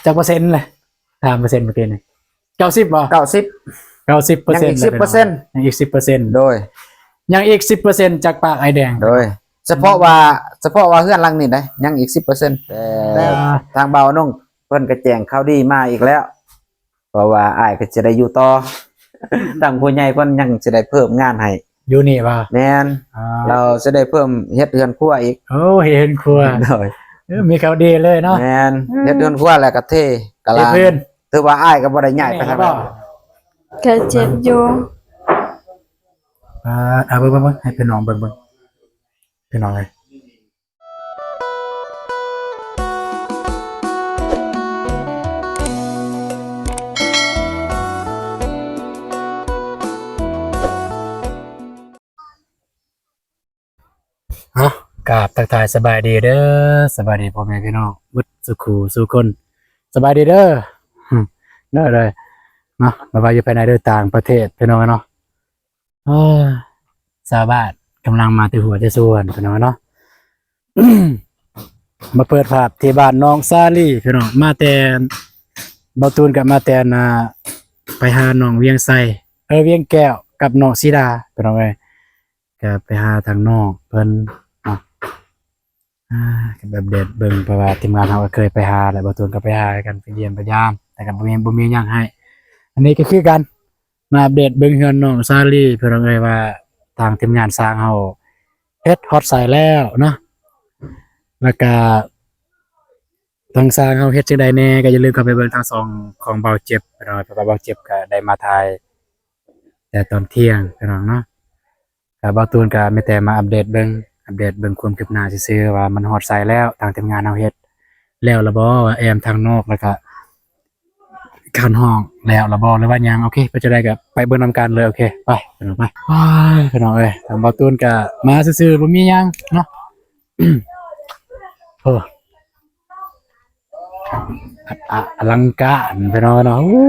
ຈັກເປີເຊັນແຫຼະ? ຖາມເປີເຊັນເມື່ອກີ້ນີ້ ເກົ້າສິບບໍ່? ເກົ້າສິບ ເກົ້າສິບເປີເຊັນ ຍັງອີກສິບເປີເຊັນ ຍັງອີກສິບເປີເຊັນ ໂດຍ ຍັງອີກສິບເປີເຊັນຈາກປາກອ້າຍແດງ ໂດຍ ສະເພາະວ່າ ສະເພາະວ່າເຮືອນຫຼັງນີ້ໄດ໋ ຍັງອີກສິບເປີເຊັນ ແຕ່ ແຕ່ ທາງບ່າວນົງເພິ່ນກໍແຈ້ງຂ່າວດີມາອີກແລ້ວ ເພາະວ່າອ້າຍກໍຈະໄດ້ຢູ່ຕໍ່ ທາງຜູ້ໃຫຍ່ເພິ່ນຍັງຊິໄດ້ເພີ່ມງານໃຫ້ ຢູ່ນີ້ບໍ່? ແມ່ນ ອ່າ ລາວຊິໄດ້ເພີ່ມເຮັດເຮືອນຄົວອີກ ໂອ້ ເຮັດເຮືອນຄົວ ໂດຍ ເອີ ມີຂ່າວດີເລີຍເນາະ ແມ່ນ ອືມ ເຮັດເຮືອນຄົວແລ້ວກໍເທກະລາງ ເທພື້ນ ຖືວ່າອ້າຍກໍບໍ່ໄດ້ຍ້າຍໄປທາງໃດ ແມ່ນບໍ່? ກໍເຈັບຢູ່ ອ່າ ເອົາເບິ່ງໆ ໃຫ້ພີ່ນ້ອງເບິ່ງໆ ພີ່ນ້ອງເອີຍ ເອົາ ກາບທັກທາຍສະບາຍດີເດີ ສະບາຍດີພໍ່ແມ່ພີ່ນ້ອງເບິດສູ່ຄູ່ສູ່ຄົນ ສະບາຍດີເດີ ເດີ ເດີ ເນາະ ບໍ່ວ່າຢູ່ພາຍໃນ ຫຼື ຕ່າງປະເທດ ພີ່ນ້ອງເນາະ. ເອີ ຊາວບ້ານກຳລັງມາແຕ່ຫົວແຕ່ສວນ ພີ່ນ້ອງເນາະ ມາເປີດພາບທີ່ບ້ານນ້ອງສາລີ ພີ່ນ້ອງ ມາແຕ່ ບ່າວຕູນກໍມາແຕ່ ອ່າ ໄປຫານ້ອງວຽງໄຊ ເອີ ວຽງແກ້ວກັບນ້ອງສີດາ ພີ່ນ້ອງເອີຍ ກໍໄປຫາທາງນ້ອງເພິ່ນເນາະ. ອ່າ ກໍອັບເດດເບິ່ງ ເພາະວ່າທີມງານເຮົາກໍເຄີຍໄປຫາແລ້ວ ບ່າວຕູນກໍໄປຫາກັນ ໄປຢ້ຽມໄປຢາມ ແຕ່ກໍບໍ່ມີ ບໍ່ມີຫຍັງໃຫ້ ອັນນີ້ກໍຄືກັນ ມາອັບເດດເບິ່ງເຮືອນນ້ອງສາລີ ພີ່ນ້ອງເອີຍ ວ່າທາງທີມງານຊ່າງເຮົາເຮັດຮອດໃສແລ້ວເນາະ ແລ້ວກໍທາງຊ່າງເຮົາເຮັດຈັ່ງໃດແດ່ ກໍຢ່າລືມເຂົ້າໄປເບິ່ງທາງຊ່ອງຂອງບ່າວເຈັບ ພີ່ນ້ອງເອີຍ ເພາະວ່າບ່າວເຈັບກໍໄດ້ມາຖ່າຍແຕ່ຕອນທ່ຽງ ພີ່ນ້ອງເນາະ. ກໍບ່າວຕູນກໍມີແຕ່ມາອັບເດດເບິ່ງ ອັບເດດເບິ່ງຄວາມຄືບໜ້າຊື່ໆ ວ່າມັນຮອດໃສແລ້ວ ທາງທີມງານເຮົາເຮັດແລ້ວລະບໍ່ ວ່າແອ້ມທາງນອກ ແລ້ວກໍຄານຫ້ອງແລ້ວລະບໍ່ ຫຼືວ່າຍັງ. ໂອເຄ ເປັນຈັ່ງໃດກໍໄປເບິ່ງນຳກັນເລີຍ. ໂອເຄ ໄປ ພີ່ນ້ອງ ໄປ ໄປ ພີ່ນ້ອງເອີຍ ທາງບ່າວຕູນກໍມາຊື່ໆ ບໍ່ມີຫຍັງເນາະ. ໂອ້ ອະ ອະ ອະລັງການ ພີ່ນ້ອງເນາະ. ໂອ້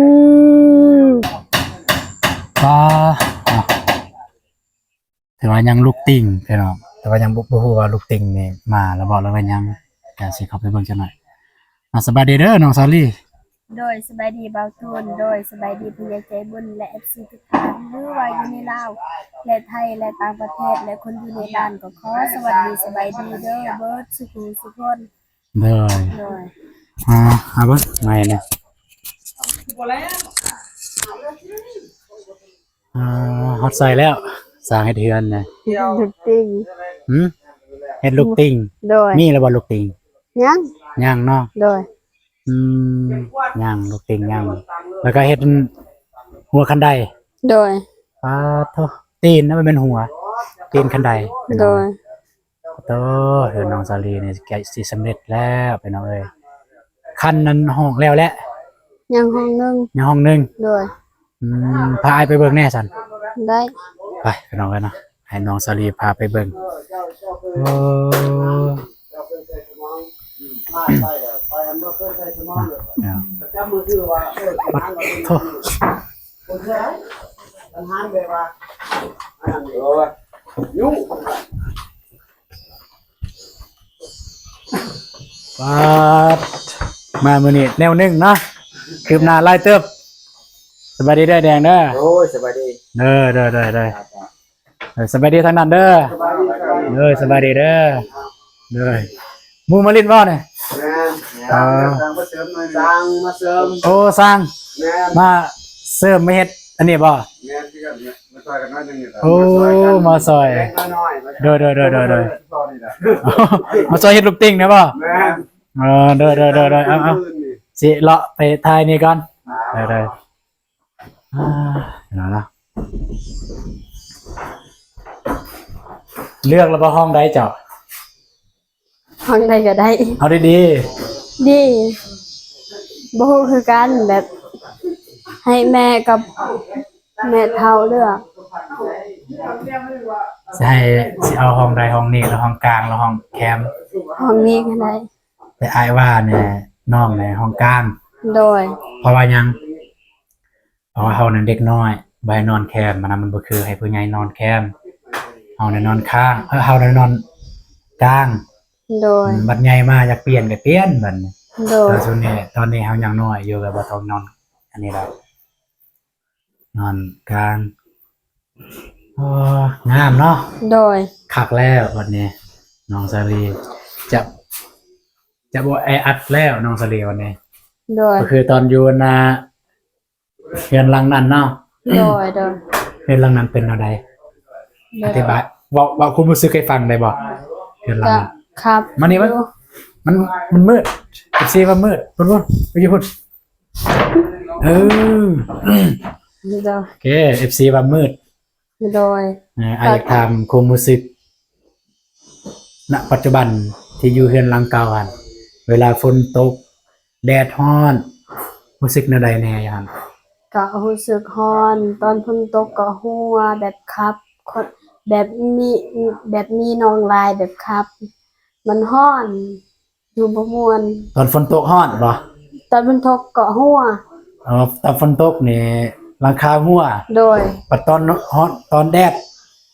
ປ້າ ເນາະ ແຕ່ວ່າຍັງລູກຕິ່ງ ພີ່ນ້ອງ ແຕ່ວ່າຍັງບໍ່ ບໍ່ຮູ້ວ່າລູກຕິ່ງນີ້ມາແລ້ວບໍ່ ຫຼືວ່າຍັງ ກະຊິເຂົ້າໄປເບິ່ງຈັກໜ້ອຍ. ອ່າ ສະບາຍດີເດີນ້ອງສາລີ. ໂດຍ ສະບາຍດີບ່າວຕູນ. ໂດຍ ສະບາຍດີຜູ້ໃຫຍ່ໃຈບຸນ ແລະ ເອັຟຊີ ທຸກທ່ານ ຫຼືວ່າຢູ່ໃນລາວ ແລະ ໄທ ແລະ ຕ່າງປະເທດ ແລະ ຄົນຢູ່ໃນບ້ານ ກໍຂໍສະຫວັດດີສະບາຍດີເດີ ເບິດສູ່ຜູ້ສູ່ຄົນ. ໂດຍ ໂດຍ ອ່າ ເອົາເບິ່ງໃໝ່ນີ້ ອ່າ ຮອດໃສແລ້ວ ສ້າງເຮັດເຮືອນນະ? ເຮັດລູກຕິ່ງ. ຫື? ເຮັດລູກຕິ່ງ. ໂດຍ ມີແລ້ວບໍ່ລູກຕິ່ງ? ຍັງ ຍັງເນາະ. ໂດຍ ອືມ ຍັງ ລູກຕິ່ງຍັງ ແລ້ວກໍເຮັດຫົວຄັນໄດ. ໂດຍ ປາດໂທ ຕີນນະ ບໍ່ແມ່ນຫົວ ຕີນຄັນໄດ. ໂດຍ ໂຕ ເຮືອນນ້ອງສາລີນີ້ໃກ້ຊິສຳເລັດແລ້ວພີ່ນ້ອງເອີຍ. ຄັນນັ້ນຫ້ອງແລ້ວແຫຼະ? ຍັງຫ້ອງໜຶ່ງ. ຍັງຫ້ອງໜຶ່ງ. ໂດຍ ອືມ ພາອ້າຍໄປເບິ່ງແດ່ຊັ້ນ. ໄດ້ ໄປພີ່ນ້ອງເອີຍເນາະ ໃຫ້ນ້ອງສາລີພາໄປເບິ່ງ. ໂອ້ ປາດໂທ ປາດ ມາມື້ນີ້ແນວໜຶ່ງເນາະ ຄືບໜ້າຫຼາຍເຕີບ. ສະບາຍດີເດີແດງເດີ. ໂອ້ຍ ສະບາຍດີເດີ ເດີ ເດີ ເດີ. ເອີ ສະບາຍດີທາງນັ້ນເດີ. ສະບາຍດີ ເອີ ສະບາຍດີເດີ. ເດີ ໝູ່ມາຫຼິ້ນບໍ່ນີ້? ແມ່ນ ເອີ ຊ່າງມາເສີມໜ່ອຍ ຊ່າງມາເສີມ. ໂອ້ ຊ່າງ ແມ່ນ ມາເສີມ ມາເຮັດອັນນີ້ບໍ່? ແມ່ນ ຄືກັນ ມາຊ່ອຍກັນໜ້ອຍໜຶ່ງນີ້ແຫຼະ. ໂອ້ ມາຊ່ອຍ ມາຊ່ອຍເລັກນ້ອຍ. ໂດຍ ໂດຍ ໂດຍ ໂດຍ ໂດຍ ມາຊ່ອຍເຮັດລູກຕິ່ງນະບໍ່? ແມ່ນ ເອີ ໂດຍ ໂດຍ ໂດຍ ໂດຍ. ເອົາ ເອົາ ຊິເລາະໄປຖ່າຍນີ້ກ່ອນ. ໂດຍ ໂດຍ. ອ່າ ເນາະ ເລືອກແລ້ວບໍ່ ຫ້ອງໃດເຈົ້າ? ຫ້ອງໃດກໍໄດ້. ເອົາດີໆ. ດີ ບໍ່ຮູ້ຄືກັນ ແບບໃຫ້ແມ່ກັບແມ່ເຖົ້າເລືອກ. ຊິໃຫ້ ຊິເອົາຫ້ອງໃດ? ຫ້ອງນີ້ ຫຼື ຫ້ອງກາງ ຫຼື ຫ້ອງແຄມ? ຫ້ອງນີ້ກໍໄດ້. ແຕ່ອ້າຍວ່າແນ່ ນ້ອງໃນຫ້ອງກາງ. ໂດຍ ເພາະວ່າຫຍັງ? ເພາະວ່າເຮົານັ້ນເດັກນ້ອຍ ບໍ່ໃຫ້ນອນແຄມ ມັນນະ ມັນບໍ່ຄືໃຫ້ຜູ້ໃຫຍ່ນອນແຄມ. ເຮົາໄດ້ນອນຂ້າງ ເອີ ເຮົາໄດ້ນອນກາງ. ໂດຍ ອືມ ບັດໃຫຍ່ມາຢາກປ່ຽນກໍປ່ຽນບັດນີ້. ໂດຍ ແຕ່ຊ່ວງນີ້ ຕອນນີ້ເຮົາຍັງນ້ອຍຢູ່ ກໍບໍ່ຕ້ອງນອນອັນນີ້ແລ້ວ ນອນກາງ. ອໍ ງາມເນາະ. ໂດຍ ຄັກແລ້ວບັດນີ້ ນ້ອງສາລີ ຈະ ຈະບໍ່ແອອັດແລ້ວ ນ້ອງສາລີ ບັດນີ້. ໂດຍ ກໍຄືຕອນຢູ່ອັນນ່າ ເຮືອນຫຼັງນັ້ນເນາະ. ໂດຍ ໂດຍ ເຮືອນຫຼັງນັ້ນເປັນແນວໃດ? ແບບ ອະທິບາຍ ເວົ້າ ເວົ້າຄວາມຮູ້ສຶກໃຫ້ຟັງໄດ້ບໍ່? ເຮືອນຫຼັງນັ້ນ ກໍຄັກ ມານີ້ ມັນ ຢູ່ ມັນ ມັນມືດ ເອັຟຊີ ວ່າມືດ ພຸ້ນໆ ໄປຢູ່ພຸ້ນ. ເອີ ໂດຍ ໂອເຄ ເອັຟຊີ ວ່າມືດ. ໂດຍ ເອີ ອ້າຍຢາກຖາມຄວາມຮູ້ສຶກ ນະປັດຈຸບັນທີ່ຢູ່ເຮືອນຫຼັງເກົ່າຫັ້ນ ເວລາຝົນຕົກ ແດດຮ້ອນ ຮູ້ສຶກແນວໃດແດ່ຢູ່ຫັ້ນ? ກໍຮູ້ສຶກຮ້ອນ ຕອນຝົນຕົກກໍຫົວ ແບບຄັບ ແບບມີ ແບບມີໜອງຫຼາຍ ແບບຄັບ ມັນຮ້ອນ ຢູ່ບໍ່ມ່ວນ. ຕອນຝົນຕົກຮ້ອນບໍ່? ຕອນຝົນຕົກກໍຫົວ. ອໍ ຕອນຝົນຕົກນີ້ຫຼັງຄາຮົ່ວ. ໂດຍ ບັດຕອນຮ້ອນ ຕອນແດດ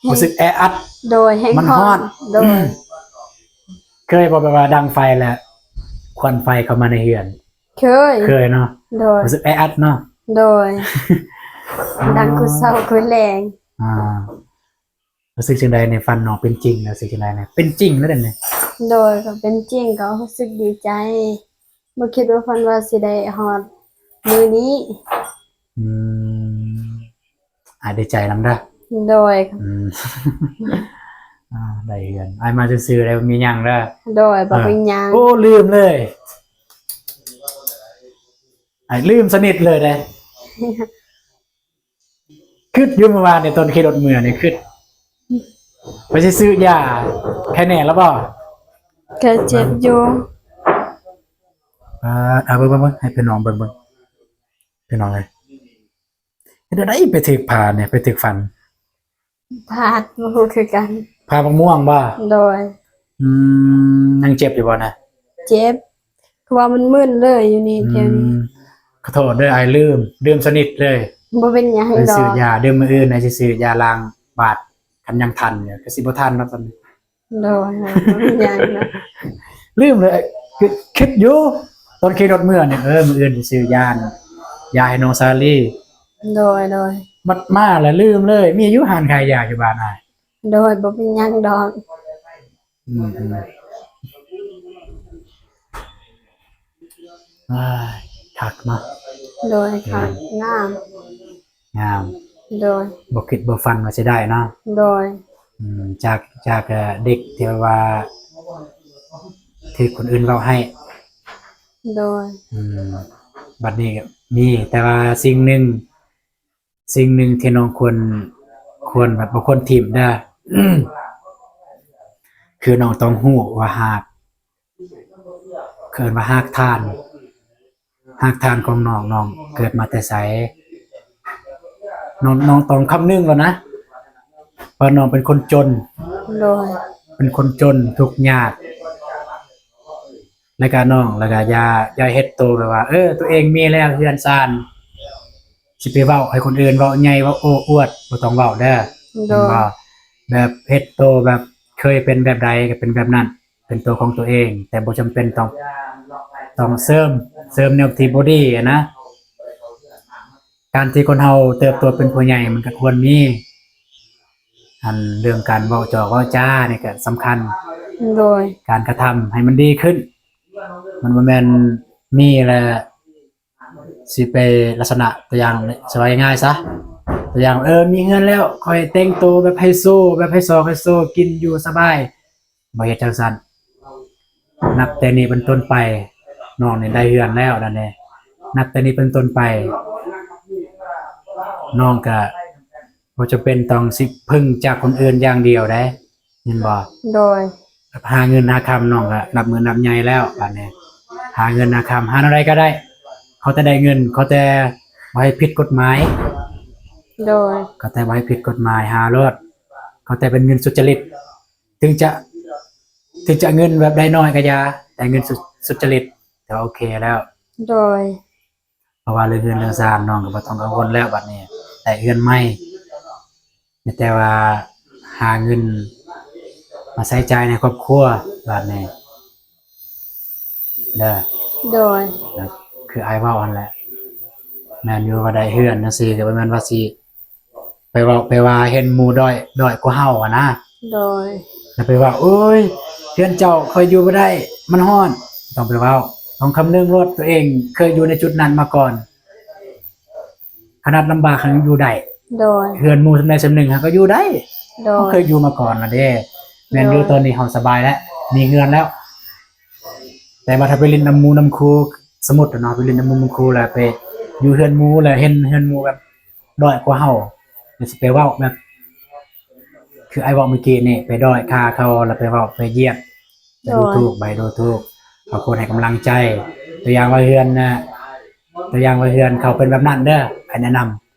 ແຮງ ຮູ້ສຶກແອອັດ. ໂດຍ ແຮງ ມັນຮ້ອນ ຮ້ອນ. ໂດຍ ເຄີຍບໍ່ ແບບວ່າດັງໄຟແລ້ວຄວັນໄຟເຂົ້າມາໃນເຮືອນ? ເຄີຍ ເຄີຍເນາະ. ໂດຍ ຮູ້ສຶກແອອັດເນາະ. ໂດຍ ດັງ ອືມ ຄູ່ເຊົ້າຄູ່ແລງ. ອ່າ ຮູ້ສຶກຈັ່ງໃດໃນຝັນນ້ອງເປັນຈິງແລ້ວ ຮູ້ສຶກຈັ່ງໃດນະ ເປັນຈິງແລ້ວເດ້ນີ້? ໂດຍ ກໍເປັນຈິງ ກໍຮູ້ສຶກດີໃຈ ບໍ່ຄິດບໍ່ຝັນວ່າຊິໄດ້ຮອດມື້ນີ້. ອືມ ອາ ດີໃຈນຳເດີ. ໂດຍ ອືມ ອ່າ ໄດ້ເຮືອນ ອ້າຍມາຊື່ໆ ໄດ້ ບໍ່ມີຫຍັງເດີ. ໂດຍ ບໍ່ມີຫຍັງ. ເອີ ໂອ້ ລືມເລີຍ ອ້າຍລືມສະໜິດເລີຍເດ້. ຄິດຢູ່ມື້ວານນີ້ ຕອນຂີ່ລົດເມືອນີ້ ຄິດວ່າຊິຊື້ຢາ ໄຄແນ່ແລ້ວບໍ່? ກໍເຈັບຢູ່. ອ່າ ເອົາເບິ່ງໆ ໃຫ້ພີ່ນ້ອງເບິ່ງໆ ພີ່ນ້ອງເອີຍ ເຮັດແນວໃດໄປຖືກພານີ້ ໄປຖືກຟັນ? ພາດ ບໍ່ຮູ້ຄືກັນ. ພາດໝາກມ່ວງບໍ່? ໂດຍ. ອືມ ຍັງເຈັບຢູ່ບໍ່ນະ? ເຈັບ ຄືວ່າມັນມຶນເລີຍຢູ່ນີ້ ອືມ ແຖວນີ້. ຂໍໂທດເດີ ອ້າຍລືມ ລືມສະໜິດເລີຍ. ບໍ່ເປັນຫຍັງດອກ ຊື້ຢາ ເດີມື້ອື່ນອ້າຍຊິຊື້ຢາລ້າງບາດ ຄັນຍັງທັນຢູ່ ກໍຊິບໍ່ທັນເນາະ ຕອນນີ້. ໂດຍ ບໍ່ເປັນຫຍັງເນາະ. ລືມເລີຍ ຄິດ ຄິດຢູ່ຕອນຂີ່ລົດເມືອນີ້ ເອີ ມື້ອື່ນຊິຊື້ຢາ ຢາໃຫ້ນ້ອງສາລີ. ໂດຍ ໂດຍ. ບັດມາແລ້ວລືມເລີຍ ມີຢູ່ຮ້ານຂາຍຢາຢູ່ບ້ານອ້າຍ. ໂດຍ ບໍ່ເປັນຫຍັງດອກ. ອືມໆ ອ້າຍ ຄັກເນາະ. ໂດຍ ຄັກ ງາມ ງາມ. ໂດຍ ບໍ່ຄິດບໍ່ຝັນວ່າຊິໄດ້ເນາະ. ໂດຍ. ອືມ ຈາກ ຈາກ ເອີ ເດັກທີ່ວ່າຖືກຄົນອື່ນເວົ້າໃຫ້. ໂດຍ. ອືມ ບັດນີ້ກໍມີ ແຕ່ວ່າສິ່ງໜຶ່ງ ສິ່ງໜຶ່ງທີ່ນ້ອງຄວນ ຄວນແບບບໍ່ຄວນຖິ້ມເດີ ຄືນ້ອງຕ້ອງຮູ້ວ່າຮາກ ເອີ້ນວ່າຮາກຖານ ຮາກຖານຂອງນ້ອງ ນ້ອງເກີດມາແຕ່ໃສ? ນ້ອງ ນ້ອງຕ້ອງຄຳນຶງແລ້ວນະ ວ່ານ້ອງເປັນຄົນຈົນ. ໂດຍ. ເປັນຄົນຈົນທຸກຍາກ ແລ້ວກະນ້ອງ ແລ້ວກະຢ່າ ຢ່າເຮັດໂຕແບບວ່າ ເອີ ຕົວເອງມີແລ້ວເຮືອນຊານ ຊິໄປເວົ້າໃຫ້ຄົນອື່ນເວົ້າໃຫຍ່ ເວົ້າໂອ້ອວດ ບໍ່ຕ້ອງເວົ້າເດີ. ໂດຍ. ແມ່ນບໍ່? ແບບເຮັດໂຕແບບເຄີຍເປັນແບບໃດກໍເປັນແບບນັ້ນ ເປັນຕົວຂອງຕົວເອງ ແຕ່ບໍ່ຈຳເປັນຕ້ອງ ຕ້ອງເສີມ ເສີມແນວທີ່ບໍ່ດີຫັ້ນນະ. ການທີ່ຄົນເຮົາເຕີບໂຕເປັນຜູ້ໃຫຍ່ ມັນກໍຄວນມີ ອັນເລື່ອງການເວົ້າຈອກເວົ້າຈານີ້ກໍສຳຄັນ. ໂດຍ. ການກະທຳໃຫ້ມັນດີຂຶ້ນ ມັນບໍ່ແມ່ນມີແລ້ວ ຊິໄປລັກສະນະ ຕົວຢ່າງ ສະບາຍງ່າຍຊະ ຕົວຢ່າງ ເອີ ມີເຮືອນແລ້ວ ຂ້ອຍແຕ່ງໂຕແບບໄຮໂຊ ແບບໄຮຊອກໄຮໂຊ ກິນຢູ່ສະບາຍ ບໍ່ເຮັດຈັ່ງຊັ້ນ. ນັບແຕ່ນີ້ເປັນຕົ້ນໄປ ນ້ອງນີ້ໄດ້ເຮືອນແລ້ວນັ້ນເດ້ ນັບແຕ່ນີ້ເປັນຕົ້ນໄປ ນ້ອງກະບໍ່ຈຳເປັນຕ້ອງຊິເພິ່ງຈາກຄົນອື່ນຢ່າງດຽວເດ້. ແມ່ນບໍ່? ໂດຍ. ຫາເງິນຫາຄຳ ນ້ອງກໍນັບມື້ນັບໃຫຍ່ແລ້ວບາດນີ້ ຫາເງິນຫາຄຳ ຫາແນວໃດກໍໄດ້ ຂໍແຕ່ໄດ້ເງິນ ຂໍແຕ່ບໍ່ໃຫ້ຜິດກົດໝາຍ. ໂດຍ. ຂໍແຕ່ບໍ່ໃຫ້ຜິດກົດໝາຍ ຫາໂລດ ຂໍແຕ່ເປັນເງິນສຸດຈະລິດ ເຖິງຈະ ເຖິງຈະເງິນແບບໄດ້ໜ້ອຍກໍຢ່າ ແຕ່ເງິນສຸ ສຸດຈະລິດ ຖືວ່າໂອເຄແລ້ວ. ໂດຍ. ເພາະວ່າເລື່ອງເຮືອນເລື່ອງຊານ ນ້ອງກໍບໍ່ຕ້ອງກັງວົນແລ້ວ ບັດນີ້ໄດ້ເຮືອນໃໝ່ ມີແຕ່ວ່າຫາເງິນມາໃຊ້ຈ່າຍໃນຄອບຄົວ ບັດນີ້ເດີ. ໂດຍ ແລ້ວຄືອ້າຍເວົ້າຫັ້ນແຫຼະ ແມ່ນຢູ່ວ່າໄດ້ເຮືອນຈັ່ງຊີ້ ກໍບໍ່ແມ່ນວ່າຊິໄປເວົ້າໄປວ່າເຫັນໝູ່ດ້ອຍ ດ້ອຍກວ່າເຮົາຫັ້ນນະ. ໂດຍ ແລ້ວໄປເວົ້າ ໂອ້ຍ ເຮືອນເຈົ້າຂ້ອຍຢູ່ບໍ່ໄດ້ ມັນຮ້ອນ ຕ້ອງໄປເວົ້າ ຕ້ອງຄຳນຶງໂລດ ຕົວເອງເຄີຍຢູ່ໃນຈຸດນັ້ນມາກ່ອນ ຂະໜາດລຳບາກເຮົາຍັງຢູ່ໄດ້. ໂດຍ ເຮືອນໝູ່ສ່ຳໃດສ່ຳໜຶ່ງເຮົາກໍຢູ່ໄດ້. ໂດຍ ເຮົາເຄີຍຢູ່ມາກ່ອນລະເດ້. ແມ່ນຢູ່ ໂດຍ ຕອນນີ້ເຮົາສະບາຍແລ້ວ ມີເຮືອນແລ້ວ ແຕ່ວ່າຖ້າໄປຫຼິ້ນນຳໝູ່ນຳຄູ ສົມມຸດເນາະ ໄປຫຼິ້ນນຳໝູ່ນຳຄູ ແລ້ວໄປຢູ່ເຮືອນໝູ່ ແລ້ວເຫັນເຮືອນໝູ່ແບບດ້ອຍກວ່າເຮົາ ແລ້ວຊິໄປເວົ້າແບບ ຄືອ້າຍເວົ້າມື້ກີ້ນີ້ ໄປດ້ອຍຄ່າເຂົາ ແລ້ວໄປເວົ້າໄປຢຽດ ໂດຍ ດູຖູກ ໄປດູຖູກ ເຂົາຄວນໃຫ້ກຳລັງໃຈ. ຕົວຢ່າງວ່າເຮືອນນະ ຕົວຢ່າງວ່າເຮືອນເຂົາເປັນແບບນັ້ນເດີ ໃຫ້ແນະນຳ.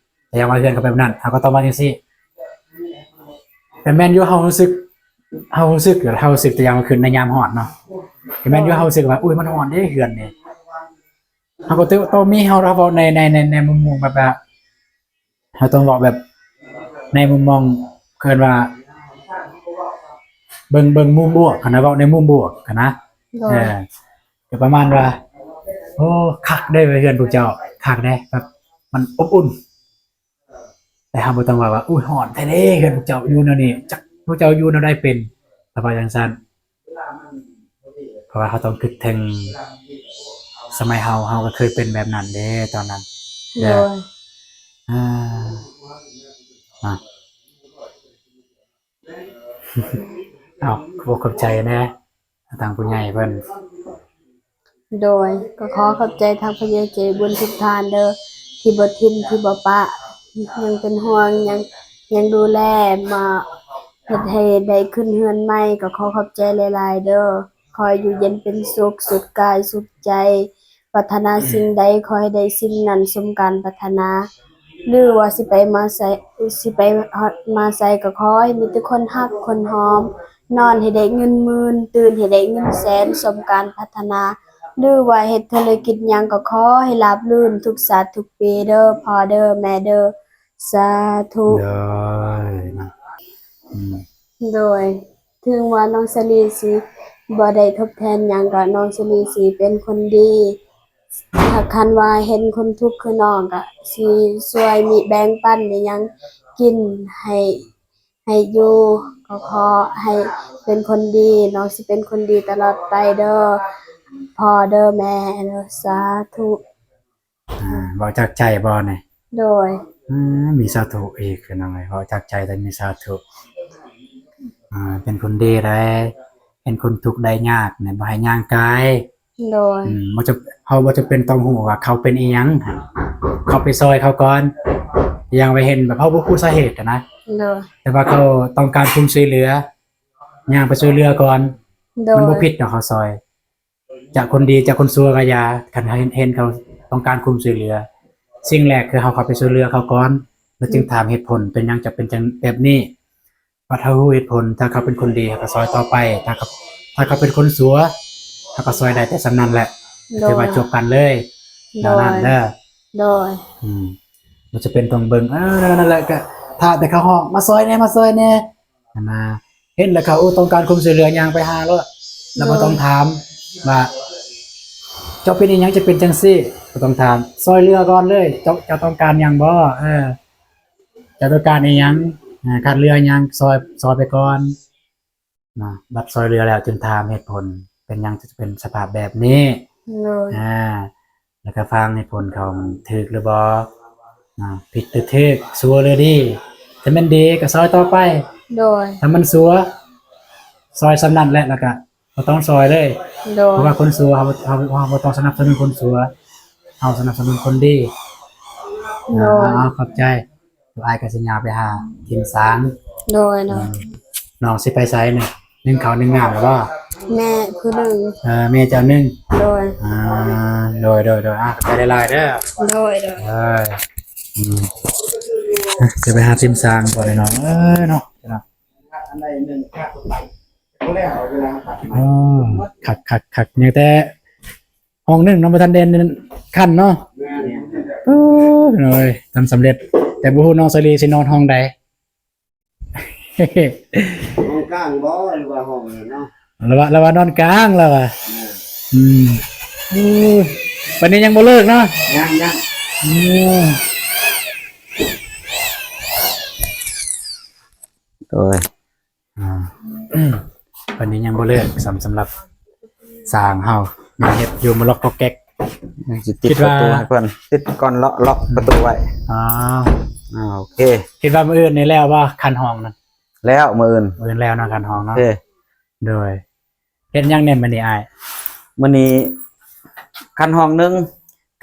ຕົວຢ່າງວ່າເຮືອນເຂົາເປັນແບບນັ້ນ ເຮົາກໍຕ້ອງວ່າຈັ່ງຊີ້. ແຕ່ແມ່ນຢູ່ ເຮົາຮູ້ສຶກ ເຮົາຮູ້ສຶກ ເຮົາຮູ້ສຶກ ຕົວຢ່າງວ່າຂຶ້ນໃນຍາມຮ້ອນເນາະ ກໍແມ່ນຢູ່ ເຮົາຮູ້ສຶກວ່າ ໂອ້ຍ ມັນຮ້ອນເດ້ເຮືອນນີ້. ເຮົາກໍຕ້ອງມີ ເຮົາເວົ້າໃນ ໃນ ໃນ ໃນມຸມມອງແບບວ່າ ເຮົາຕ້ອງເວົ້າແບບໃນມຸມມອງ ເອີ້ນວ່າເບິ່ງ ເບິ່ງມຸມບວກຫັ້ນນະ ເວົ້າໃນມຸມບວກຫັ້ນນະ. ໂດຍ ເອີ ກໍປະມານວ່າ ໂອ້ ຄັກເດ້ເຮືອນພວກເຈົ້າ ຄັກເດ້ ແບບມັນອົບອຸ່ນ. ແຕ່ເຮົາບໍ່ຕ້ອງວ່າ ວ່າ ໂອ້ຍ ຮ້ອນແທ້ເດ້ເຮືອນພວກເຈົ້າຢູ່ແນວນີ້ ຈັກພວກເຈົ້າຢູ່ແນວໃດເປັນ ຖ້າວ່າຈັ່ງຊັ້ນ. ເພາະວ່າເຮົາຕ້ອງຄິດເຖິງສະໄໝເຮົາ ເຮົາກໍເຄີຍເປັນແບບນັ້ນເດ້ຕອນນັ້ນ. ໂດຍ ເອີ ອາ ເອົາ ຂອບໃຈແດ່ທາງຜູ້ໃຫຍ່ເພິ່ນ. ໂດຍ ກໍຂໍຂອບໃຈທາງຜູ້ໃຫຍ່ໃຈບຸນທຸກທ່ານເດີ ທີ່ບໍ່ຖິ້ມ ທີ່ບໍ່ປະ ຍັງເປັນຫ່ວງ ຍັງ ຍັງດູແລ ມາເຮັດໃຫ້ໄດ້ຂຶ້ນເຮືອນໃໝ່ ກໍຂໍຂອບໃຈຫຼາຍໆເດີ. ຂໍໃຫ້ຢູ່ເຢັນເປັນສຸກ ສຸດກາຍສຸດໃຈ ປາດຖະໜາສິ່ງໃດ ຂໍໃຫ້ໄດ້ສິ່ງນັ້ນສົມການປາດຖະໜາ ຫຼືວ່າຊິໄປມາໃສ ຊິໄປຮອດມາໃສ ກໍຂໍໃຫ້ມີແຕ່ຄົນຮັກຄົນຫອມ ນອນໃຫ້ໄດ້ເງິນໝື່ນ ຕື່ນໃຫ້ໄດ້ເງິນແສນ ສົມການປາດຖະໜາ ຫຼືວ່າເຮັດທຸລະກິດຫຍັງ ກໍຂໍໃຫ້ລາບລື່ນທຸກຊາດທຸກປີເດີ ພໍ່ເດີ ແມ່ເດີ. ສາທຸ. ໂດຍນະ ອືມ ໂດຍ ເຖິງວ່ານ້ອງສາລີຊິບໍ່ໄດ້ທົດແທນຫຍັງ ກໍນ້ອງສາລີຊິເປັນຄົນດີ. ຖ້າຄັນວ່າເຫັນຄົນທຸກຄືນ້ອງ ກໍຊິຊ່ວຍມີແບ່ງປັນອີ່ຫຍັງກິນໃຫ້ ໃຫ້ຢູ່. ກໍຂໍໃຫ້ເປັນຄົນດີ ນ້ອງຊິເປັນຄົນດີຕະຫຼອດໄປເດີ ພໍ່ເດີ ແມ່ເດີ. ສາທຸ. ອາ ເວົ້າຈາກໃຈບໍ່ນີ້? ໂດຍ ອືມ ມີສາທຸອີກ ພີ່ນ້ອງເອີຍ ເວົ້າຈາກໃຈແຕ່ມີສາທຸ. ອາ ເປັນຄົນດີໄດ໋ ເຫັນຄົນທຸກໄດ້ຍາກນີ້ ບໍ່ໃຫ້ຍ່າງກາຍ. ໂດຍ ອືມ ບໍ່ຈຳ ເຮົາບໍ່ຈຳເປັນຕ້ອງຮູ້ວ່າເຂົາເປັນອີ່ຫຍັງ ເຮົາໄປຊ່ອຍເຂົາກ່ອນ. ຢ່າງໄປເຫັນແບບເຮົາບໍ່ຮູ້ສາເຫດນະ ໂດຍ ແຕ່ວ່າເຂົາຕ້ອງການຄວາມຊ່ວຍເຫຼືອ ຍ່າງໄປຊ່ວຍເຫຼືອກ່ອນ. ໂດຍ ມັນບໍ່ຜິດດອກເຮົາຊ່ອຍ ຈະຄົນດີຈະຄົນຊົ່ວກໍຢ່າ ຄັນເຫັນ ເຫັນເຂົາຕ້ອງການຄວາມຊ່ວຍເຫຼືອ ສິ່ງແລກຄືເຮົາເຂົ້າໄປຊ່ວຍເຫຼືອເຂົາກ່ອນ ແລ້ວຈຶ່ງ ອືມ ຖາມເຫດຜົນເປັນຫຍັງຈະເປັນຈັ່ງແບບນີ້. ບັດເຮົາຮູ້ເຫດຜົນ ຖ້າເຂົາເປັນຄົນດີເຮົາກໍຊ່ອຍຕໍ່ໄປ ຖ້າເຂົາ ຖ້າເຂົາເປັນຄົນຊົ່ວ ເຮົາກໍຊ່ອຍໄດ້ແຕ່ສ່ຳນັ້ນແຫຼະ. ໂດຍ ຖືວ່າຈົບກັນເລີຍ ໂດຍ ແນວນັ້ນເດີ. ໂດຍ ອືມ ບໍ່ຈຳເປັນຕ້ອງເບິ່ງ ເອີ ນັ້ນແຫຼະ ກໍຖ້າແຕ່ເຂົາຮ້ອງ ມາຊ່ອຍແດ່ ມາຊ່ອຍແດ່ ຫັ້ນນະ ເຫັນແລ້ວເຂົາ ໂອ້ ຕ້ອງການຄວາມຊ່ວຍເຫຼືອ ຍ່າງໄປຫາໂລດ ແລ້ວບໍ່ ໂດຍ ຕ້ອງຖາມວ່າ ເຈົ້າເປັນອີ່ຫຍັງ ຈະເປັນຈັ່ງຊີ້ ບໍ່ຕ້ອງຖາມ ຊ່ອຍເຫຼືອກ່ອນເລີຍ. ເຈົ້າ ເຈົ້າຕ້ອງການຫຍັງບໍ່? ເອີ ເຈົ້າຕ້ອງການອີ່ຫຍັງ? ເອີ ຂາດເຫຼືອຫຍັງ? ຊ່ອຍ ຊ່ອຍໄປກ່ອນນະ ບັດຊ່ອຍເຫຼືອແລ້ວຈຶ່ງຖາມເຫດຜົນ ເປັນຫຍັງຈະເປັນສະພາບແບບນີ້? ໂດຍ ອາ ແລ້ວກໍຟັງເຫດຜົນເຂົາ ມັນຖືກຫຼືບໍ່ນະ ຜິດຫຼືຖືກ ຊົ່ວຫຼືດີ. ຖ້າແມ່ນດີກໍຊ່ອຍຕໍ່ໄປ. ໂດຍ ຖ້າມັນຊົ່ວ ຊ່ອຍສ່ຳນັ້ນແຫຼະ ແລ້ວກໍບໍ່ຕ້ອງຊ່ອຍເລີຍ. ໂດຍ ເພາະວ່າຄົນຊົ່ວ ເຮົາ ເຮົາ ເຮົາບໍ່ຕ້ອງສະໜັບສະໜູນຄົນຊົ່ວ ເຮົາສະໜັບສະໜູນຄົນດີ. ໂດຍ ອາ ຂອບໃຈ. ອ້າຍກໍຊິຍ່າງໄປຫາກິນຊາງ. ໂດຍ ໂດຍ ອືມ ນ້ອງຊິໄປໃສນີ້? ໜຶ້ງເຂົ້າໜຶ້ງນ້ຳແລ້ວບໍ່? ແມ່ຜູ້ໜຶ່ງ ເອີ ແມ່ເຈົ້າໜຶ້ງ. ໂດຍ ອາ ໂດຍ ໂດຍ ໂດຍ ອ່າ ຂອບໃຈຫຼາຍໆເດີ. ໂດຍ ໂດຍ ເອີ ອືມ ຊິໄປຫາກິນຊາງກ່ອນເນາະ ເອີ ເນາະ ໂອ້ ຄັກໆໆ ຍັງແຕ່ ຫ້ອງໜຶ່ງເນາະ ບໍ່ທັນໄດ້ຂັ້ນເນາະ. ໂອ້ຍ ເອີຍ ທຳສຳເລັດ ແຕ່ບໍ່ຮູ້ນ້ອງສາລີຊິນອນຫ້ອງໃດ? ຫ້ອງກາງບໍ່ ຫຼືວ່າຫ້ອງນີ້ເນາະ? ລາວວ່າ ລາວວ່ານອນກາງ ລາວວ່າ. ອືມ ໂອ້ ປານນີ້ຍັງບໍ່ເລີກເນາະ? ຍັງ ຍັງ ອືມ ໂດຍ ອ່າ ປານນີ້ຍັງບໍ່ເລີກ ສຳ ສຳລັບຊ່າງເຮົາ ຍັງເຮັດຢູ່ ມາລັອກກອກແກກ ຍັງຊິຕິດ ຄິດວ່າ ປະຕູໃຫ້ເພິ່ນ ຕິດກ່ອນ ລັອກ ລັອກປະຕູໄວ້ ອາ ອ່າ ໂອເຄ ຄິດວ່າມື້ອື່ນນີ້ແລ້ວບໍ່ ຄັນຫ້ອງນັ້ນ? ແລ້ວ ມື້ອື່ນ ມື້ອື່ນແລ້ວເນາະ ຄັນຫ້ອງເນາະ ໂອເຄ ໂດຍ ເຮັດຫຍັງແດ່ມື້ນີ້ອ້າຍ? ມື້ນີ້ຄັນຫ້ອງໜຶ່ງ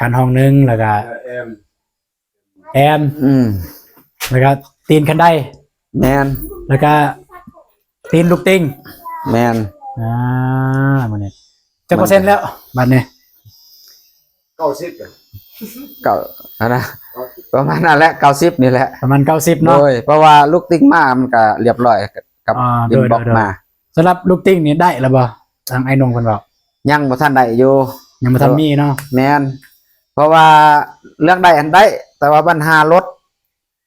ຄັນຫ້ອງໜຶ່ງ ແລ້ວກະ ເອີ ແອມ ແອມ ອືມ ແລ້ວກະຕີນຄັນໄດ ແມ່ນ ແລ້ວກະຕີນລູກຕິ່ງ ແມ່ນ ອ່າ ມື້ນີ້ຈັກເປີເຊັນແລ້ວບາດນີ້? ເກົ້າສິບ ເກົ້າ ອັນນະ ປະມານນັ້ນແຫຼະ ເກົ້າສິບນີ້ແຫຼະ ປະມານເກົ້າສິບເນາະ ໂດຍ ເພາະວ່າລູກຕິ່ງມາມັນກະລຽບຮ້ອຍກັບ ອ່າ ອິນບັອກ ໂດຍ ມາ ສຳລັບລູກຕິ່ງນີ້ໄດ້ແລ້ວບໍ່? ທາງອ້າຍນົງເພິ່ນເວົ້າ ຍັງບໍ່ທັນໄດ້ຢູ່ ຍັງບໍ່ທັນມີເນາະ ແມ່ນ ເພາະວ່າເລື່ອງໄດ້ຫັ້ນໄດ້ ແຕ່ວ່າບັນຫາລົດ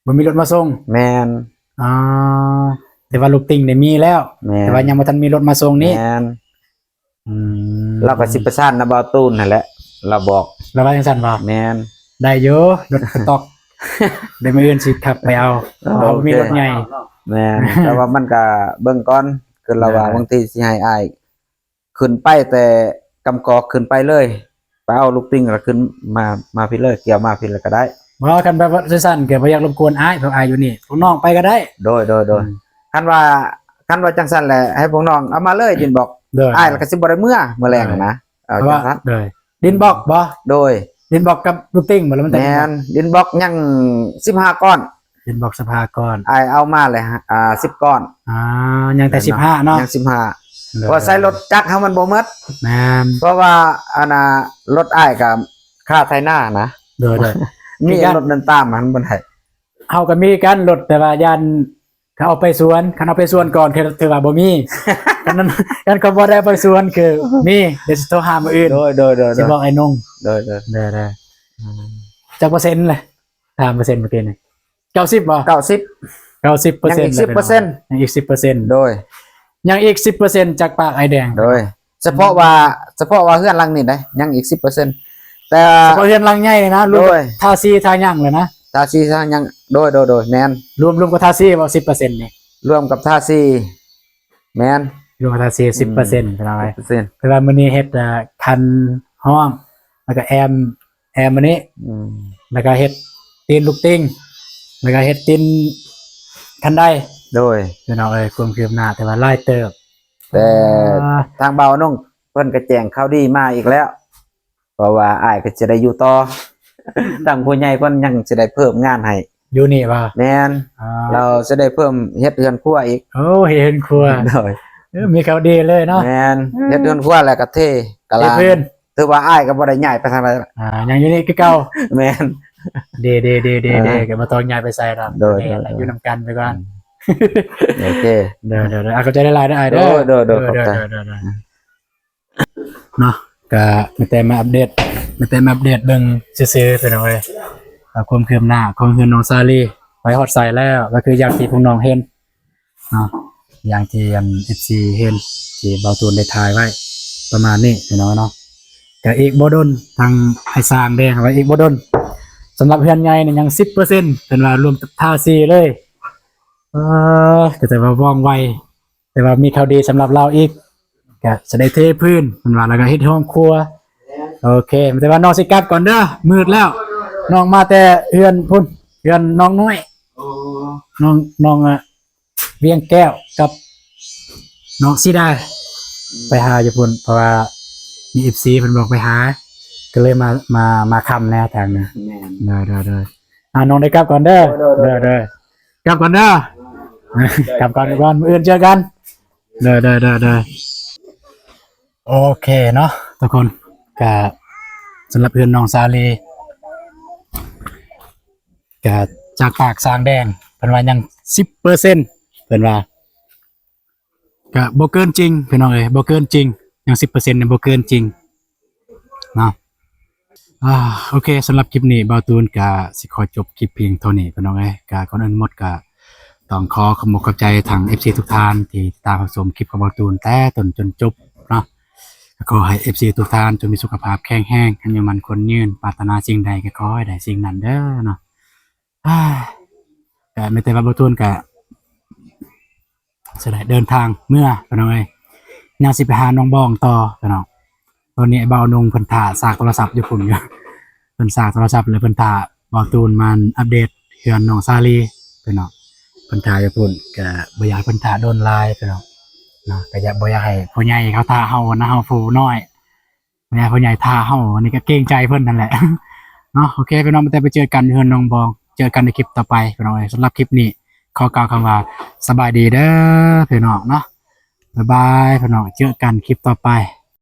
ບໍ່ມີລົດມາສົ່ງ ແມ່ນ ອໍ ແຕ່ວ່າລູກຕິ່ງນີ້ມີແລ້ວ ແມ່ນ ແຕ່ວ່າຍັງບໍ່ທັນມີລົດມາສົ່ງນີ້ ແມ່ນ ອືມ ລາວກໍຊິປະສານນຳບ່າວຕູນຫັ້ນແຫຼະ ລາວບອກ ລາວວ່າຈັ່ງຊັ້ນບໍ່? ແມ່ນ ໄດ້ຢູ່ ລົດກະຕ໊ອກ ດຽວມື້ອື່ນຊິຂັບໄປເອົາ ເອົາ ເຮົາບໍ່ມີລົດໃຫຍ່ ແມ່ນ ແຕ່ວ່າມັນກະເບິ່ງກ່ອນ ຄືລາວວ່າ ໄດ້ ບາງທີຊິໃຫ້ອ້າຍຂຶ້ນໄປແຕ່ກຳກອກຂຶ້ນໄປເລີຍ ໄປເອົາລູກຕິ່ງແລ້ວຂຶ້ນມາ ມາພີ້ເລີຍ ກ່ຽວມາພີ້ເລີຍກໍໄດ້ ບໍ່ ຄັນແບບວ່າຊັ້ນໆ ກໍບໍ່ຢາກລົບກວນອ້າຍ ເພາະອ້າຍຢູ່ນີ້ ພວກນ້ອງໄປກໍໄດ້ ໂດຍ ໂດຍ ໂດຍ ອືມ ຄັນວ່າ ຄັນວ່າຈັ່ງຊັ້ນແຫຼະ ໃຫ້ພວກນ້ອງເອົາມາເລີຍດິນບອກ ໂດຍ ອ້າຍແລ້ວກໍຊິບໍ່ໄດ້ເມືອມື້ແລງຫັ້ນນະ ເອົາ ເພາະວ່າ ຈັ່ງຊັ້ນ ໂດຍ ດິນບອກບໍ່? ໂດຍ ດິນບອກກັບລູກຕິ່ງບໍ່ ຫຼືມັນແຕ່ ແມ່ນ ດິນບອກຍັງສິບຫ້າກ້ອນ ດິນບອກສິບຫ້າກ້ອນ ອ້າຍເອົາມາແລ້ວ ອ່າ ສິບກ້ອນ ອ່າ ຍັງແຕ່ສິບຫ້າເນາະ ຍັງສິບຫ້າ ໂດຍ ເພາະໃສ່ລົດຈັກເຮົາມັນບໍ່ໝົດ ແມ່ນ ເພາະວ່າ ອັນນ່າ ລົດອ້າຍກໍຄ່າໄຖນານະ ໂດຍ ໂດຍ ມີລົດນັ້ນຕາມຫັ້ນບໍ່ໄດ້ ເຮົາກໍມີກັນລົດ ແຕ່ວ່າຢ້ານ ເຂົາເອົາໄປສວນ ຄັນເອົາໄປສວນກ່ອນ ຄືຖືວ່າບໍ່ມີ ຄັນນັ້ນ ຄັນເຂົາບໍ່ໄດ້ເອົາໄປສວນຄືມີ ດຽວຊິໂທຫາມື້ອື່ນ ໂດຍ ໂດຍ ໂດຍ ຊິບອກອ້າຍນົງ ໂດຍ ໂດຍ ໂດຍ ໂດຍ ອືມ ຈັກເປີເຊັນແຫຼະ? ຖາມເປີເຊັນມື້ກີ້ນີ້ ເກົ້າສິບບໍ່? ເກົ້າສິບ ເກົ້າສິບເປີເຊັນ ຍັງອີກສິບເປີເຊັນ ຍັງອີກສິບເປີເຊັນ ໂດຍ ຍັງອີກສິບເປີເຊັນຈາກປາກອ້າຍແດງ ໂດຍ ສະເພາະວ່າ ອືມ ສະເພາະວ່າເຮືອນຫຼັງນີ້ໄດ໋ ຍັງອີກສິບເປີເຊັນ ແຕ່ສະເພາະເຮືອນຫຼັງໃຫຍ່ນະ ລວມກັບ ໂດຍ ທາສີທາຫຍັງແລ້ວນະ ທາສີທາຫຍັງ ໂດຍ ໂດຍ ໂດຍ ແມ່ນ ລວມ ລວມກັບທາສີບໍ່ ສິບເປີເຊັນນີ້ ລວມກັບທາສີ ແມ່ນ ລວມກັບທາສີ ອືມ ສິບເປີເຊັນ ພີ່ນ້ອງເອີຍ ສິບເປີເຊັນ ຄືວ່າມື້ນີ້ເຮັດ ອ່າ ຄັນຫ້ອງ ແລ້ວກໍແອມ ແອມມື້ນີ້ ອືມ ແລ້ວກໍເຮັດຕີນລູກຕິ່ງ ແລ້ວກໍເຮັດຕີນຄັນໄດ ໂດຍ ພີ່ນ້ອງເອີຍ ຄວາມຄືບໜ້າ ແຕ່ວ່າຫຼາຍເຕີບ ແຕ່ ອ່າ ທາງບ່າວນົງເພິ່ນກໍແຈ້ງຂ່າວດີມາອີກແລ້ວ ເພາະວ່າອ້າຍກໍຊິໄດ້ຢູ່ຕໍ່ ທາງຜູ້ໃຫຍ່ເພິ່ນຍັງຊິໄດ້ເພີ່ມງານໃຫ້ ຢູ່ນີ້ບໍ່? ແມ່ນ ອ່າ ລາວຊິໄດ້ເພີ່ມເຮັດເຮືອນຄົວອີກ ໂອ້ ເຮັດເຮືອນຄົວ ໂດຍ ເອີ ມີຂ່າວດີເລີຍເນາະ ແມ່ນ ເອີ ເຮັດເຮືອນຄົວແລ້ວກໍເທກະລາງ ເທພື້ນ ຖືວ່າອ້າຍກໍບໍ່ໄດ້ຍ້າຍໄປທາງໃດ ອ່າ ຍັງຢູ່ນີ້ຄືເກົ່າ ແມ່ນ ເດ ເດ ເດ ເດ ອ່າ ເດ ກໍບໍ່ຕ້ອງຍ້າຍໄປໃສດອກ ໂດຍ ແມ່ນ ໂດຍ ຢູ່ນຳກັນໄປກ່ອນ ອືມ ໂອເຄ ໂດຍ ໂດຍ ໂດຍ ອ່າ ຂອບໃຈຫຼາຍໆເດີ້ອ້າຍເດີ້ ໂດຍ ໂດຍ ໂດຍ ຂອບໃຈ ໂດຍ ໂດຍ ໂດຍ ເນາະ ກະມີແຕ່ມາອັບເດດ ມີແຕ່ມາອັບເດດເບິ່ງຊື່ໆ ພີ່ນ້ອງເອີຍ ວ່າຄວາມຄືບໜ້າຂອງເຮືອນນ້ອງສາລີໄປຮອດໃສແລ້ວ ກໍຄືຢ່າງທີ່ພວກນ້ອງເຫັນເນາະ ຢ່າງທີ່ອັນ ເອັຟຊີ ເຫັນ ທີ່ບ່າວຕູນໄດ້ຖ່າຍໄວ້ປະມານນີ້ ພີ່ນ້ອງເນາະ ກະອີກບໍ່ດົນ ທາງອ້າຍຊ່າງແດງວ່າອີກບໍ່ດົນ ສຳລັບເຮືອນໃຫຍ່ນີ້ຍັງສິບເປີເຊັນ ເພິ່ນວ່າລວມກັບທາສີເລີຍ ເອີ ກໍແຕ່ວ່າວ່ອງໄວ ແຕ່ວ່າມີຂ່າວດີສຳລັບລາວອີກ ກະຈະໄດ້ເທພື້ນ ເພິ່ນວ່າ ແລ້ວກະເຮັດຫ້ອງຄົວ ໂອເຄ ແຕ່ວ່ານ້ອງຊິກັບກ່ອນເດີ້ ມືດແລ້ວ ນ້ອງມາແຕ່ເຮືອນພຸ້ນ ເຮືອນນ້ອງນ້ອຍ ນ້ອງ ນ້ອງ ອາ ວຽງແກ້ວກັບນ້ອງສີດາ ໄປຫາຢູ່ພຸ້ນ ເພາະວ່າມີ ເອັຟຊີ ເພິ່ນບອກໄປຫາ ກໍເລີຍມາ ມາ ມາຄ່ຳແດ່ທາງນີ້ ໂດຍ ໂດຍ ໂດຍ ອ່າ ນ້ອງໄດ້ກັບກ່ອນເດີ້ ໂດຍ ໂດຍ ໂດຍ ກັບກ່ອນເດີ້ ກັບກ່ອນ ມື້ອື່ນເຈີກັນ ໂດຍ ໂດຍ ໂດຍ ໂອເຄເນາະທຸກຄົນ ກະສຳລັບເຮືອນນ້ອງສາລີ ກະຈາກປາກຊ່າງແດງ ເພິ່ນວ່າຍັງສິບເປີເຊັນ ເພິ່ນວ່າ ກະບໍ່ເກີນຈິງ ພີ່ນ້ອງເອີຍ ບໍ່ເກີນຈິງ ຍັງສິບເປີເຊັນນີ້ບໍ່ເກີນຈິງເນາະ ອ່າ ໂອເຄ ສຳລັບຄລິບນີ້ ບ່າວຕູນກະຊິຂໍຈົບຄລິບພຽງເທົ່ານີ້ ພີ່ນ້ອງເອີຍ ກະກ່ອນອື່ນໝົດກະຕ້ອງຂໍຂອບອົກຂອບໃຈທາງ ເອັຟຊີ ທຸກທ່ານທີ່ຕິດຕາມຮັບຊົມຄລິບຂອງບ່າວຕູນແຕ່ຕົ້ນຈົນຈົບເນາະ ກໍຂໍໃຫ້ເອັຟຊີທຸກທ່ານຈົ່ງມີສຸຂະພາບແຂງແຮງ, ອາຍຸໝັ້ນຂວັນຍືນ, ປາດຖະໜາສິ່ງໃດກໍຂໍໃຫ້ໄດ້ສິ່ງນັ້ນເດີເນາະ. ອາ ກໍມີແຕ່ວ່າບ່າວຕູນກໍຊິໄດ້ເດີນທາງເມືອພີ່ນ້ອງເອີຍ, ຍັງຊິໄປຫານ້ອງບອງຕໍ່ພີ່ນ້ອງ. ຕອນນີ້ອ້າຍບ່າວນົງເພິ່ນຖ້າສາກໂທລະສັບຢູ່ພຸ້ນຢູ່, ເພິ່ນສາກໂທລະສັບ ແລ້ວເພິ່ນຖ້າບ່າວຕູນມາອັບເດດເຮືອນນ້ອງສາລີພີ່ນ້ອງ. ເພິ່ນຖ້າຢູ່ພຸ້ນ ກໍບໍ່ຢາກໃຫ້ເພິ່ນຖ້າດົນຫຼາຍພີ່ນ້ອງເນາະ, ກໍຢາກ ບໍ່ຢາກໃຫ້ຜູ້ໃຫຍ່ເຂົາຖ້າເຮົານະ, ເຮົາຜູ້ນ້ອຍ ແມ່ນຜູ້ໃຫຍ່ຖ້າເຮົາ, ອັນນີ້ກໍເກງໃຈເພິ່ນນັ້ນແຫຼະເນາະ. ໂອເຄພີ່ນ້ອງ, ແຕ່ໄປເຈີກັນຢູ່ເຮືອນນ້ອງບອງ, ເຈີກັນໃນຄລິບຕໍ່ໄປພີ່ນ້ອງເອີຍ. ສຳລັບຄລິບນີ້ຂໍກ່າວຄຳວ່າສະບາຍດີເດີພີ່ນ້ອງເນາະ, ບາຍບາຍພີ່ນ້ອງ, ເຈີກັນຄລິບຕໍ່ໄປ.